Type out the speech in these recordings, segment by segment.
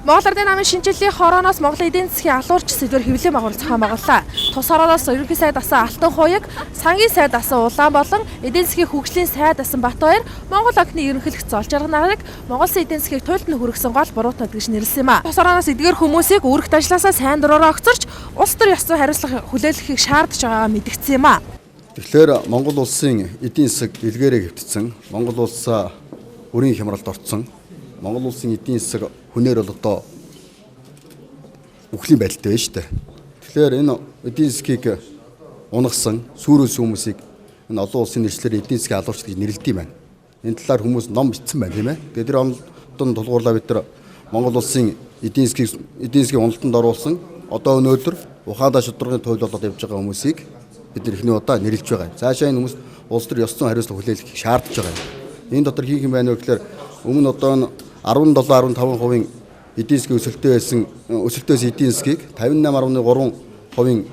Монгол Ардын намын шинэчлэлийн хорооноос Монголын эдийн засгийн алуурч сэдвээр хэвлэлийн байгуулалт зохион байгууллаа. Тус хорооноос ерөнхий сайд асан Алтан Хуяг, сангийн сайд асан Улаан болон эдийн засгийн хөгжлийн сайд асан Батбаяр Монгол банкны ерөнхийлөгч Золжарга нарыг Монгол Улсын эдийн засгийг туйлд нь хүргэсэн гол буруутнууд гэж нэрлэсэн юм а. Тус хорооноос эдгээр хүмүүсийг үүрэгт ажлаасаа сайн дураараа огцорч улс төр ёс зүйн хариуцлага хүлээлгэхийг шаардаж байгаагаа мэдгдсэн юм а. Тэгэхээр Монгол улсын эдийн засаг дэлгээрээ хэвтсэн, Монгол улс өрийн хямралд орцсон. Монгол улсын эдийн засаг хүнээр бол одоо үхлийн байдалтай байна шүү дээ. Тэгэхээр энэ эдийн засгийг унагсан, сүүрүүлсэн хүмүүсийг энэ олон улсын нэршлээр эдийн засгийн алуурч гэж нэрлэдэг юм байна. Энэ талаар хүмүүс ном бичсэн байна, тийм ээ. Тэгээд тэр онолтон тулгуурлаа бид нар Монгол улсын эдийн засгийн уналтанд оруулсан одоо өнөөдөр ухаандаа шударгын туйл болоод явж байгаа хүмүүсийг бид нар эхний удаа нэрлэж байгаа. Цаашаа энэ хүмүүс улс төр ёс зүйн хариуцлага хүлээлгэхийг шаардж байгаа юм. Энэ дотор хийх юм байна вэ гэхээр өмнө одоо 17.15% эдийн засгийн өсөлттэй байсан өсөлтөөс эдийн засгийг 58.3%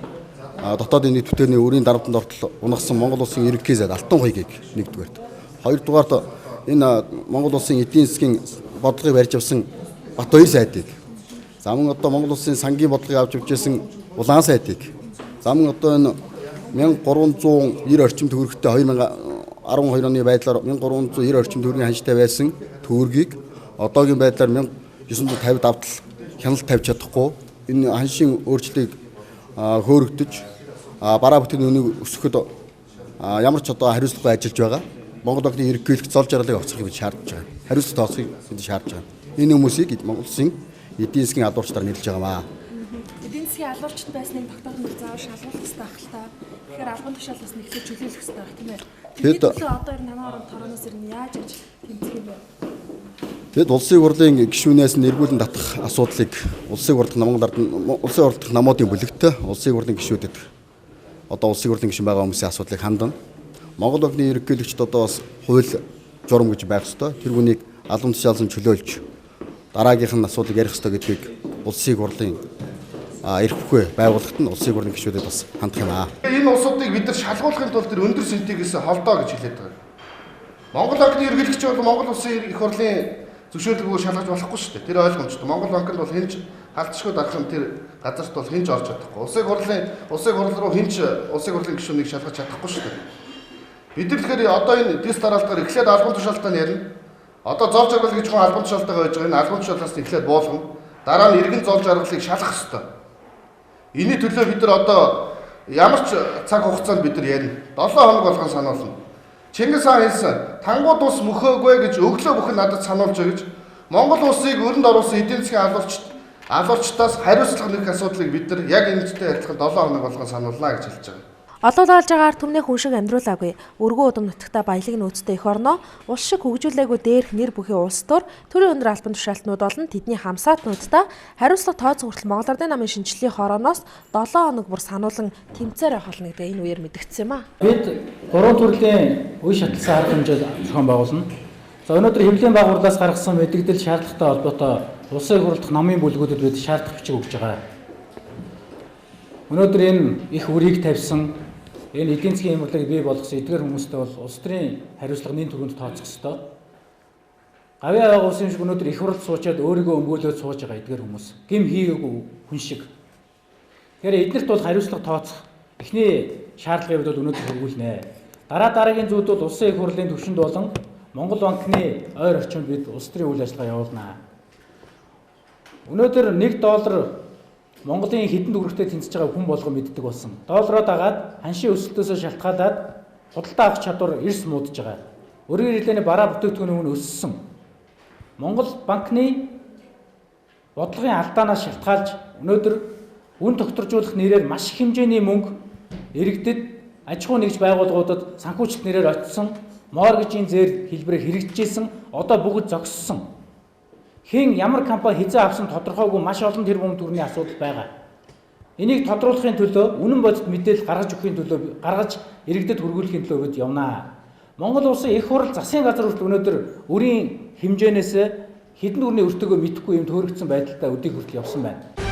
дотоодын нийт бүтээний өрийн дарамтанд ортол унагсан Монгол улсын ерөнхий сайд Алтан Хуягийг нэгдүгээрт. Хоёрдугаарт энэ Монгол улсын эдийн засгийн бодлогыг барьж авсан Батбаяр сайдыг. За мөн одоо Монгол улсын сангийн бодлогыг авч явж байсан Улаан сайдыг. За мөн одоо энэ 1390 орчим төгрөгтэй 2012 оны байдлаар 1390 орчим төгрөгийн ханштай байсан төгрөгийг одоогийн байдлаар 1950 давтал хяналт тавьж чадахгүй энэ ханшийн өөрчлөлтийг хөөрөгдөж бараа бүтээгдэхүүний үнийг өсгөхөд ямар ч одоо хариуцлагагүй ажиллаж байгаа. Монгол банкны ерөнхийлөгч Золжаргалыг огцрохыг бид шаардж байгаа. Хариуцлага тооцохыг бид шаардж байгаа. Энэ хүмүүсийг Монгол улсын эдийн засгийн алуурчдаар нэрлэж байгаа маа. Эдийн засгийн алуурчд байсныг тогтооход заавал шалгуулах хэрэгтэй байх л та. Тэгэхээр албан тушаалаас нь эхлэж чөлөөлөх хэрэгтэй байх, тийм ээ. Тэгэд төлөө одоо ер нь танай оронд тороноос ер нь яаж аж тэмцэх юм бэ? Тэгэд улсын хурлын гишүүнээс нь эргүүлэн татах асуудлыг улсын хурлын Монгол Ард улсын хурлын намуудын бүлэгт улсын хурлын гишүүдэд одоо улсын хурлын гишүүн байгаа хүмүүсийн асуудлыг хандана. Монгол банкны ерөнхийлөгчд одоо бас хууль журам гэж байх ёстой. Тэр хүнийг албан тушаалсан чөлөөлж дараагийнх нь асуудлыг ярих ёстой гэдгийг улсын хурлын эрх бүхий байгууллагт нь улсын хурлын гишүүдэд бас хандах юм аа. Энэ улсуудыг бид нар шалгуулахын тулд тэр өндөр сэнтигээс холдоо гэж хэлээд байгаа. Монгол банкны ерөнхийлөгч бол Монгол улсын их хурлын зөвшөөрлөгөө шалгаж болохгүй шүү дээ. Тэр ойлгомжтой. Монгол банкнд бол хэн ч халдшгүй дарах нь тэр газарт бол хэн ч орж чадахгүй. Улсын хурал руу хэн ч улсын хурлын гишүүнийг шалгаж чадахгүй шүү дээ. Бид нар тэгэхээр одоо энэ дэс дараалтаар эхлээд албан тушаалтаа нь ярина. Одоо Золжаргал гэж хүн албан тушаалтайгаа байж байгаа. Энэ албан тушаалаас нь эхлээд буулгана. Дараа нь иргэн Золжаргалыг шалгах ёстой. Энэний төлөө бид нар одоо ямар ч цаг хугацаанд бид нар ярина. 7 хоног болгон сануулна. Чингис хаан хэлсэн, тангууд ус мөхөөгүй гэж өглөө бүхэн надад сануулж гэж Монгол улсыг өрөнд оруулсан эдийн засгийн алуурчдаас хариуцлага нэх асуудлыг бид нар яг энэтэй адилхан 7 хоног болгон сануулна гэж хэлж байгаа. Олоололж байгаа ард түмний хүн шиг амьдруулаагүй. Өргөн удам нутагта баялаг нөөцтэй эх орноо улс шиг хөгжүүлээгүй дээрх нэр бүхий улс төр төрийн өндөр албан тушаалтнууд болон тэдний хамсаатнуудаа хариуцлага тооцох хүртэл Монгол Ардын намын шинэчлэлийн хорооноос 7 хоног бүр сануулan тэмцээр явах болно гэдэг энэ үеэр мэдгдсэн юм а. Бид гурван төрлийн үе шатлсан арга хэмжээ зохион байгуулна. За өнөөдөр хэвлэлийн байгууллагаас гаргасан мэдэгдэл шаардлагатай холбоотой улсын их хурлын намын бүлгүүдэд бид шаардлага бичиг өгч байгаа. Өнөөдөр энэ их үрийг тавьсан энэ эдийн засгийн хямралыг бий болгосон эдгээр хүмүүстэй бол улс төрийн хариуцлага нэн түрүүнд тооцох ёстой. Гавьяа байгаа улсын шиг өнөөдөр их хуралд суучаад өөрийгөө өмгөөлөөд сууж байгаа эдгээр хүмүүс гим хийгээгүй хүн шиг. Тэгэхээр эднэрт бол хариуцлага тооцох эхний шаардлагыг бид бол өнөөдөр хөрвүүлнэ. Дараа дараагийн зүйлд бол улсын их хурлын түвшинд болон Монгол банкны ойр орчимд бид улс төрийн үйл ажиллагаа явуулна. Өнөөдөр 1 доллар Монголын хэдэн төгрөгтэй тэнцэж байгаа хүн болгон мэддэг болсон. Доллароо дагаад ханшийн өсөлтөөсөө шалтгаалаад худалдаа авах чадвар эрс муудаж байгаа. Өргөн хэрэглээний бараа бүтээгдэхүүний үн өссөн. Монгол банкны бодлогын алдаанаас шалтгаалж өнөөдөр үн тогтворжуулах нэрээр маш их хэмжээний мөнгө иргэдэд аж ахуй нэгж байгууллагуудад санхүүжилт нэрээр очсон, моргежийн зээр хэлбэрээр хэрэгжижсэн, одоо бүгд зогссон. Хэн ямар компани хэзээ авсан тодорхойгүй маш олон тэрбум төгрөгийн асуудал байгаа. Энийг тодруулахын төлөө үнэн бодит мэдээлэл гаргаж өгөхийн төлөө гаргаж иргэдэд хүргүүлэхийн төлөө бид явнаа. Монгол улсын их хурл засгийн газар хүртэл өнөөдөр өрийн хэмжээнээс хэдэн төгрөгийн өртөөгөө мэдэхгүй юм төөрөгдсөн байдалтай өдийг хүртэл явсан байна.